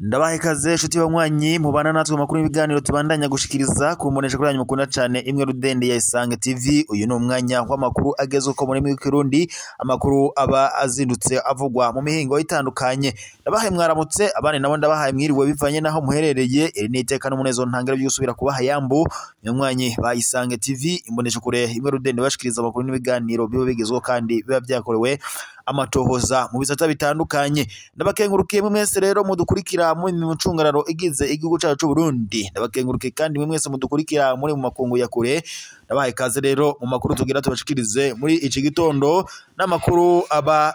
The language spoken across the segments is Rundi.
Ndabaha ikaze nshuti banywanyi mubana natwe mu makuru y'ibiganiro tubandanya gushikiriza ku mbonesha kuri yanyu mukunda cane imwe rudende ya Isange TV. Uyu ni umwanya w'amakuru agezweho mu rurimi rw'ikirundi, amakuru aba azindutse avugwa mu mihingo itandukanye. Ndabahaye mwaramutse, abandi nabo ndabahaye mwiriwe bivanye naho muherereye. Iri ni iteka n'umunezero ntangere byo gusubira kubaha yambu nyamwanyi ba Isange TV, imbonesha kure imwe rudende bashikiriza amakuru n'ibiganiro biba bigezweho kandi biba byakorewe amatohoza mu bisata bitandukanye. Ndabakengurukiye mwese rero mudukurikira muri mu ncungararo igize igihugu cyacu c'u Burundi. Ndabakengurukiye kandi mwe mwese mudukurikira muri mu makungu ya kure. Ndabahaye ikaze rero mu makuru tugira tubashikirize muri iki gitondo, n'amakuru aba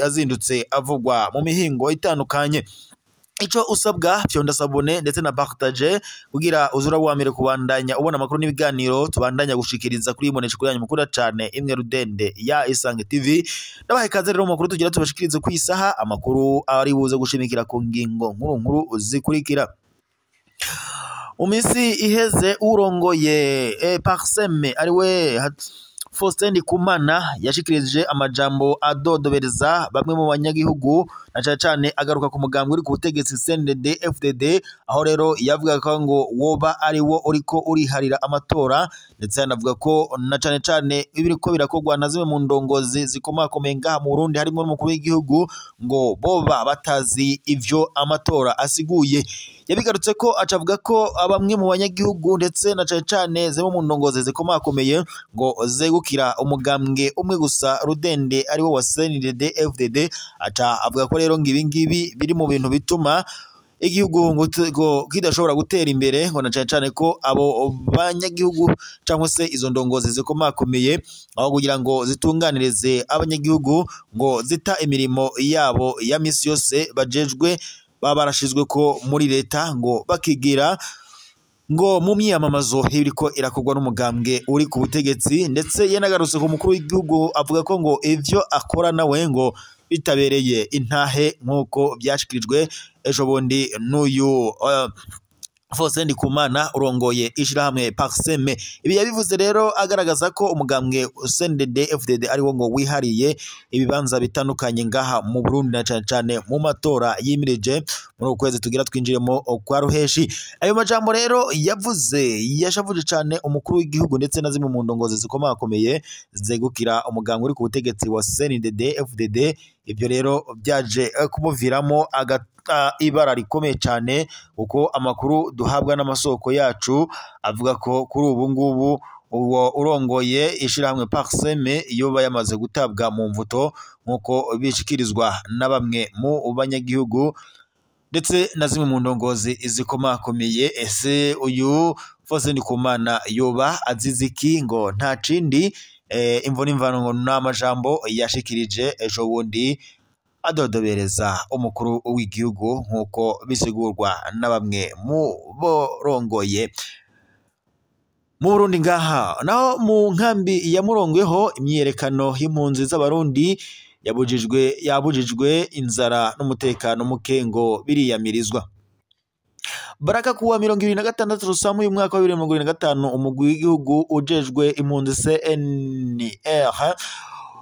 azindutse avugwa mu mihingo itandukanye. Ico usabwa fyonda sabone ndetse na partage kugira uzura wamire kubandanya ubona amakuru n'ibiganiro tubandanya gushikiriza kuri imbonesha kuri yanyu mukunda cane imwe rudende ya Isange TV. Ndabahaye ikaze rero mu makuru tugira tubashikirize ku isaha, amakuru ari buze gushimikira ku ngingo nkuru nkuru zikurikira. Mu minsi iheze urongoye Parseme ariwe Faustin Ndikumana yashikirije amajambo adodobereza bamwe mu banyagihugu, na cane cane agaruka ku mugambwe uri ku butegetsi CNDD FDD, aho rero yavuga ko ngo woba ari wo uriko uriharira amatora, ndetse yanavuga ko na cane cane ibiriko birakorwa na zimwe mu ndongozi zikomakomeye ngaha mu Burundi harimo n'umukuru w'igihugu, ngo boba batazi ivyo amatora asiguye. Yabigarutse ko acavuga ko bamwe mu banyagihugu ndetse na cane cane zimwe mu ndongozi zikomakomeye ngo zegukira umugambwe umwe gusa rudende ari wo wa CNDD FDD. Aca avuga ko rero ngo ibi ngibi biri mu bintu bituma igihugu ngo kidashobora gutera imbere, ngo na cane cane ko abo banyagihugu cyangwa se izo ndongozi zikomakomeye aho kugira ngo zitunganirize abanyagihugu ngo zita imirimo yabo ya misi yose bajejwe baba barashizwe ko muri leta, ngo bakigira ngo mu myiyamamazo iriko irakorwa n'umugambwe uri ku butegetsi. Ndetse yanagarutse ku mukuru w'igihugu avuga ko ngo ivyo akora nawe ngo bitabereye intahe, nk'uko byashikirijwe ejo bundi n'uyu Faustin Ndikumana urongoye ishirahamwe Parseme. Ibi yabivuze rero agaragaza ko umugambwe CNDD FDD ariwo ngo wihariye ibibanza bitandukanye ngaha mu Burundi, na cane cane mu matora yimirije muri uku kwezi tugira twinjiremo kwa ruheshi. Ayo majambo rero yavuze yashavuje cane umukuru w'igihugu ndetse na zimwe mu ndongozi zikomakomeye zegukira umugambwe uri ku butegetsi wa CNDD FDD. Ibyo rero byaje kumuviramo ibara rikomeye cyane, kuko amakuru duhabwa n'amasoko yacu avuga ko kuri ubu ngubu uwo urongoye ishirahamwe Parseme yoba yamaze gutabwa mu mvuto, nk'uko bishikirizwa na bamwe mu banyagihugu ndetse na zimwe mu ndongozi zikomakomeye. Ese uyu Faustin Ndikumana yoba azize iki? Ngo nta cindi imvo n'imvano ngo n'amajambo yashikirije ejo bundi adodobereza umukuru w'igihugu, nk'uko bisigurwa na bamwe mu borongoye mu Burundi ngaha. Naho mu nkambi ya Murongweho imyiyerekano y'impunzi z'abarundi yabujijwe inzara n'umutekano muke ngo biriyamirizwa. Baraka kuwa 26 Rusamu uyu mwaka wa 2025, umugwi w'igihugu ujejwe impunzi CNR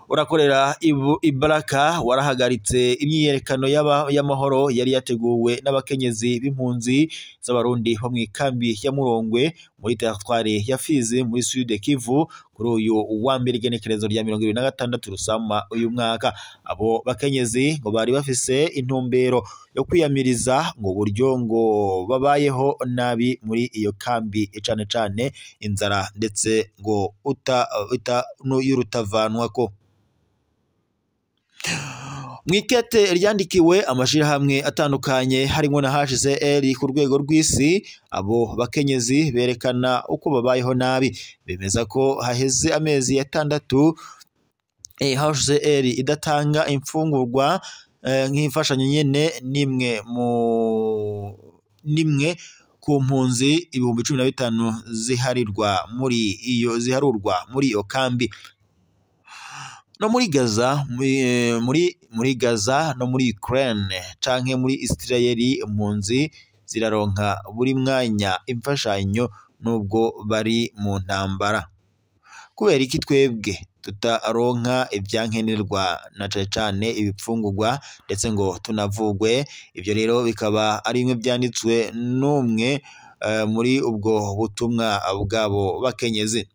urakorera Ibaraka warahagaritse imyiyerekano y'amahoro yari yateguwe n'abakenyezi b'impunzi z'abarundi bo mw'ikambi ya Murongwe muri teritwari ya Fizi muri Sud Kivu kuri uyu wa mbere igenekerezo rya 26 Rusama uyu mwaka. Abo bakenyezi ngo bari bafise intumbero yo kwiyamiriza ngo buryo ngo babayeho nabi muri iyo kambi, cane cane inzara ndetse ngo uta y'urutavanwako. Mwikete ryandikiwe amashirahamwe atandukanye harimo na HCR ku rwego rw'isi, abo bakenyezi berekana uko babayeho nabi, bemeza ko haheze amezi atandatu HCR idatanga imfungurwa nk'imfashanyo nyene nimwe ku mpunzi 15,000 ziharurwa muri iyo kambi. No muri Gaza, muri Gaza no muri Ukraine canke muri Israel, impunzi ziraronka buri mwanya imfashanyo nubwo bari mu ntambara. Kubera iki twebwe tutaronka ivyankenerwa na cane cane ibipfungurwa ndetse ngo tunavugwe? Ivyo rero bikaba ari bimwe vyanditswe n'umwe muri ubwo butumwa bwabo bakenyezi.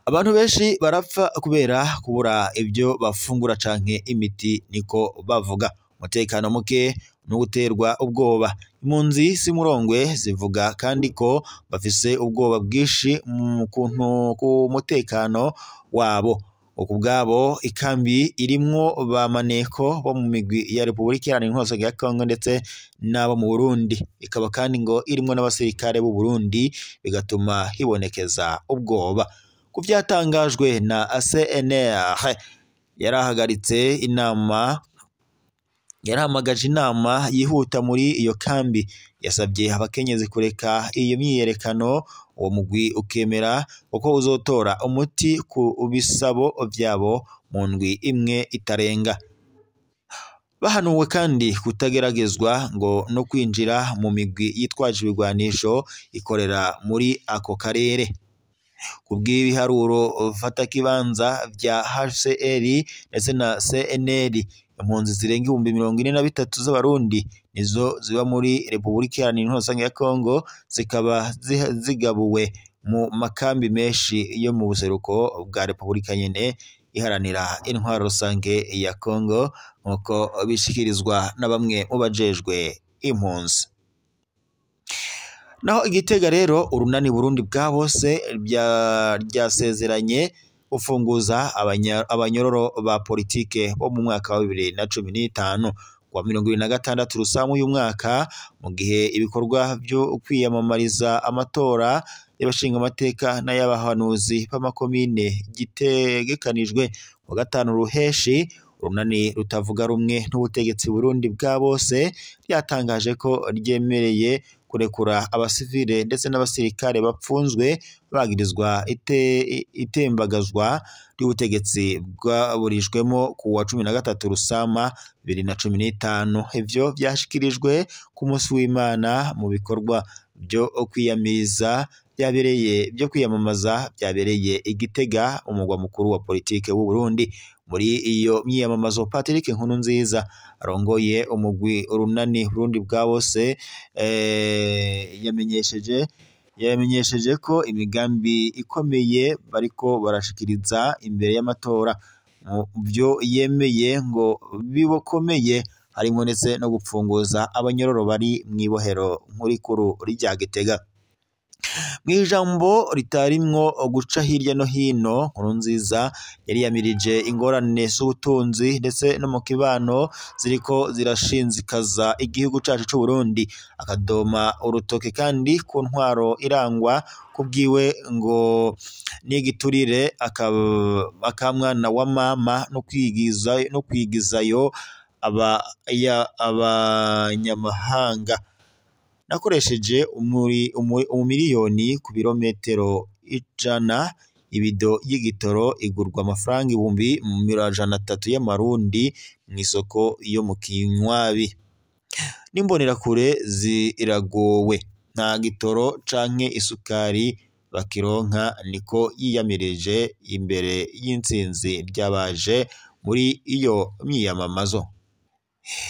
Abantu benshi barapfa kubera kubura ibyo bafungura canke imiti, niko bavuga. Umutekano muke no guterwa ubwoba. Impunzi z'Imurongwe zivuga kandi ko bafise ubwoba bwinshi mu kuntu ku mutekano wabo. Kubwabo ikambi irimwo ba maneko bo mu migwi ya Repubulika Iharanira Intwaro ya Kongo ndetse n'abo mu Burundi, ikaba kandi ngo irimwo n'abasirikare b'u Burundi, bigatuma hibonekeza ubwoba. Ku vyatangajwe na CNR, yarahagaritse inama, yarahamagaje inama yihuta muri iyo kambi, yasabye abakenyezi kureka iyo myiyerekano, uwo mugwi ukemera kuko uzotora umuti ku bisabo vyabo mu ndwi imwe itarenga. Bahanuwe kandi kutageragezwa ngo no kwinjira mu migwi yitwaje ibigwanisho ikorera muri ako karere. Kubw'ibiharuro mfatakibanza vya HCR ndetse na CNL, impunzi zirenga 43,000 z'Abarundi nizo ziba muri Repubulika Iharanira Intwaro ya Kongo, zikaba zigabuwe mu makambi menshi yo mu buseruko bwa Repubulika nyene iharanira intwaro rusange ya Kongo, nk'uko bishikirizwa na bamwe mu bajejwe impunzi. Naho Igitega rero, urunani Burundi bwa bose ryasezeranye gufunguza abanyororo ba politike bo mu mwaka wa 2015 kuwa 26 Rusamu uyu mwaka, mu gihe ibikorwa byo kwiyamamariza amatora y'abashingamateka n'ay'abahanuzi b'amakomine gitegekanijwe kuwa 5 Ruheshi. Urunani rutavuga rumwe n'ubutegetsi Burundi bwa bose ryatangaje ko ryemereye kurekura abasivile ndetse n'abasirikare bapfunzwe bagirizwa itembagazwa ry'ubutegetsi bwaburijwemo ku wa 13 Rusama 2015. Ivyo vyashikirijwe ku munsi w'Imana mu bikorwa byo kwiyamiriza byabereye byo kwiyamamaza byabereye Igitega, umugwa mukuru wa politike w'u Burundi. Muri iyo myiyamamazo, Patrick Nkurunziza arongoye umugwi urunani Burundi bwa bose yamenyesheje ko imigambi ikomeye bariko barashikiriza imbere y'amatora. Mu byo yemeye ngo bibokomeye harimo ndetse no gupfunguza abanyororo bari mw'ibohero nkurikuru rya Gitega. Mw'ijambo ritarimwo guca hirya no hino, Nkurunziza yariyamirije ingorane z'ubutunzi ndetse no mu kibano ziriko zirashinzikaza igihugu cacu c'u Burundi, akadoma urutoke kandi ku ntwaro irangwa kubwiwe ngo n'igiturire, akamwana wa mama no kwigizayo abanyamahanga. Nakoresheje umumiliyoni ku birometero 100, ibido y'igitoro igurwa amafaranga 300,000 y'amarundi mw'isoko yo mu Kinywabi. N'imbonerakure ziragowe, nta gitoro canke isukari bakironka, niko yiyamirije imbere y'intsinzi ry'abaje muri iyo myiyamamazo.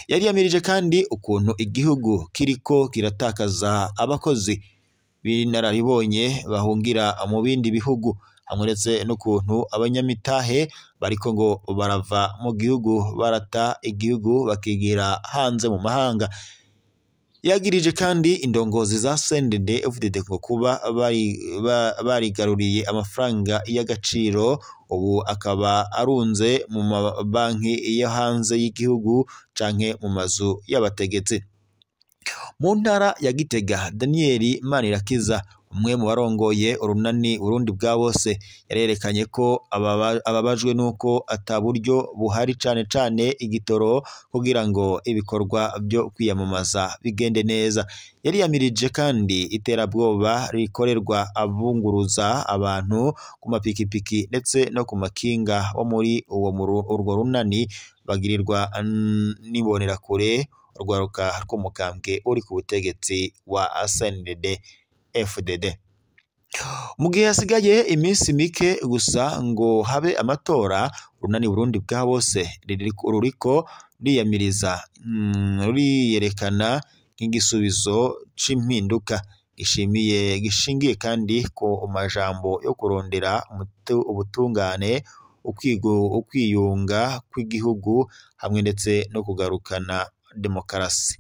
Yariyamirije kandi ukuntu igihugu kiriko kiratakaza abakozi b'inararibonye bahungira mu bindi bihugu, hamwe ndetse n'ukuntu abanyamitahe bariko ngo barava mu gihugu barata igihugu bakigira hanze mu mahanga. Yagirije kandi indongozi za CNDD FDD ngo kuba barigaruriye amafaranga y'agaciro, ubu akaba arunze mu mabanki yo hanze y'igihugu canke mu mazu y'abategetsi. Mu ntara ya Gitega, Daniel Manirakiza, umwe mu barongoye urunani Burundi bwa bose, yarerekanye ko ababajwe nuko ata buryo buhari cane cane igitoro kugira ngo ibikorwa byo kwiyamamaza bigende neza. Yariyamirije kandi iterabwoba rikorerwa abunguruza abantu ku mapikipiki ndetse no ku makinga bo muri urwo runani bagirirwa n'ibonerakure urwaruka rw'umukambwe uri ku butegetsi wa CNDD FDD. Mu gihe hasigaye iminsi mike gusa ngo habe amatora, urunani Burundi bwa bose ruriko ruriyamiriza, ruriyerekana nk'igisubizo c'impinduka gishimiye gishingiye kandi ku majambo yo kurondera ubutungane, ukwiyunga kw'igihugu hamwe ndetse no kugarukana demokarasi.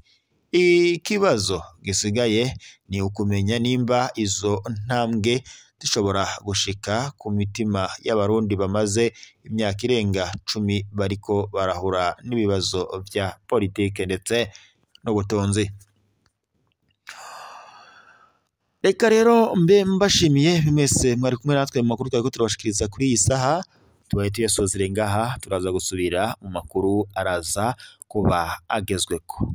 Ikibazo gisigaye ni ukumenya nimba izo ntambwe zishobora gushika ku mitima y'abarundi bamaze imyaka irenga 10 bariko barahura n'ibibazo vya politike ndetse n'ubutunzi. Reka rero mbe mbashimiye mwese mwari kumwe natwe mu makuru twariko turabashikiriza kuri iyi saha, tubaye tuyasozere ngaha, turaza gusubira mu makuru araza kuba agezweko.